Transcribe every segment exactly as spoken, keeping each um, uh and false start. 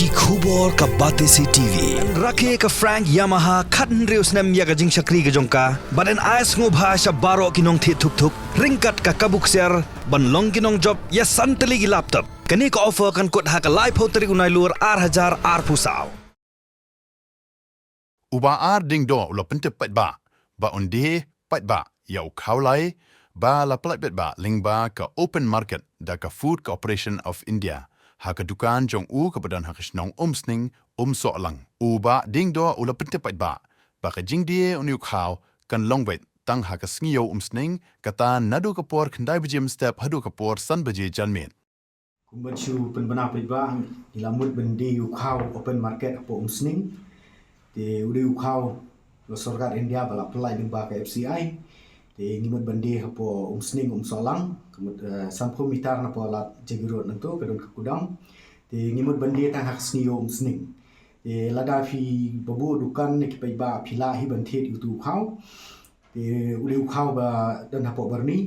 Ki khubor ka Batesi T V. Rakhe ka Frank Yamaha khathynriew snem ïa ka jingshakri ka jong ka. Bad yn ai sngewbha sha baroh ki nongthied thuk thuk ryngkat ka kabu ksiar ban long ki nongjop ïa san tylli ki laptop. Kane ka offer kan kut ha ka laiphew tarik u Nailur ar hajar arphew saw. U Bah R Diengdoh u la pyntip paidbah ba un die paidbah ïa u khaw lai ba la pyllait paidbah lyngba ka open market da ka Food Corporation of India ha ka dukan jong u kaba don ha ka shnong Umsning, Umsohlang. U Bah Diengdoh u la pyntip paidbah ba ka jingdie une u khaw kan long beit tang ha ka sngi ïew Umsning, kata naduh ka por khyndai baje mynstep haduh ka por san baje janmiet. Kumba shu pynbna paidbah, ngi la mut ban die u khaw open market hapoh Umsning. Te u dei u khaw la sorkar India ba la pyllait lyngba ka F C I. Te ngi mut ban die hapoh Umsning, Umsohlang, ka mut, eh, sanphew mitar napoh lad Jagi Road nangto ka don ka kudam. Te ngi mut ban die tang ha ka sngi ïew Umsning. Te lada phi babu dukan ne ki paidbah phi lah hi ban thied ïa utu u khaw. Te u dei u khaw ba don hapoh barni,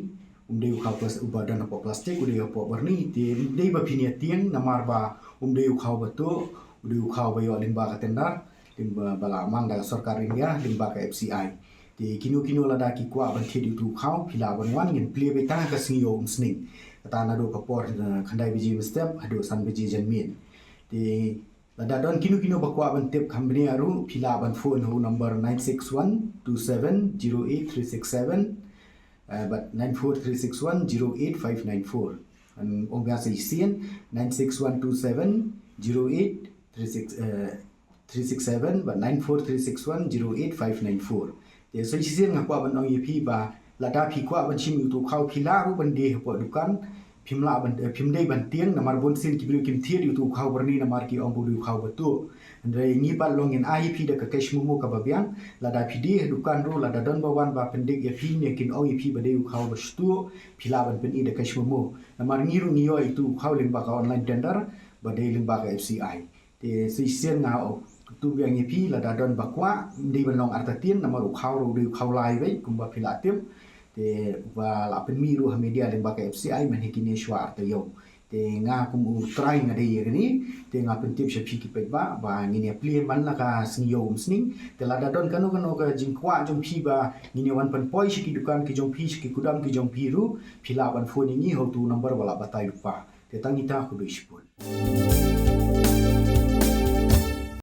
um dei u khaw plas-, uba don hapoh plastik, u dei hapoh barni, te um dei ba phin ïa tieng, namar ba um dei u khaw ba tuh, u dei u khaw ba ïoh lyngba ka tender, lyngba ba la mang da ka sorkar India, lyngba ka F C I. Te kino kino lada ki kwah ban thied ïa utu u khaw, phi lah ban wan, ngin plie beit tang ha ka sngi ïew Umsning. Kata naduh ka por, eh, khyndai baje mynstep, haduh san baje janmiet. Te lada don kino kino ba kwah ban tip kham bniah ruh, phi lah ban phone ha u number nine six one two seven zero eight three six seven, eh, bad nine four three six one zero eight five nine four. Ngan ong biang sa shisien, nine six one two seven zero eight three six, eh, three six seven bad nine four three six one zero eight five nine four. Te sa shisien nga kwah ban ong ïa phi ba lada phi kwah ban shim ïa utu u khaw phi lah ruh ban die hapoh dukan, phim lah ban, eh, phim dei ban tieng, namar bun sien ki briew kim thied ïa utu u khaw barni namar ki ong ba u dei u khaw ba tuh. Hynrei ngi pat long ngin ai ïa phi da ka cash memo kaba biang, lada phi die ha dukan ruh, lada don ba wan ba pyndik ïa phi ne kin ong ïa phi ba dei u khaw ba shu tuh, phi lah ban pyni da cash memo. Namar ngi ruh ngi ïoh ïa utu u khaw lyngba ka online tender ba dei lyngba ka F C I. Te sa shisien nga ong, tu biang ïa phi, lada don ba kwah, ym dei ban long artatien, namar u khaw ruh u dei u khaw lai beit, kumba phi la tip. Te ba la pynmih ruh ha media lyngba ka F C I mynhynnin kine shuwa artaïew. Te nga kum u trai nga dei ïa kane, te nga pyntip sha phi ki paidbah ba ngin ïa plie man la ka sngi ïew Umsning. Te lada don kano kano ka jingkwah jong phi ba ngin ïa wan pynpoi sha ki dukan ki jong phi, sha ki kudam ki jong phi ruh, phi lah ban phone ïa ngi ha utu u number ba la batai lypa. Te tang ita, khublei shibun.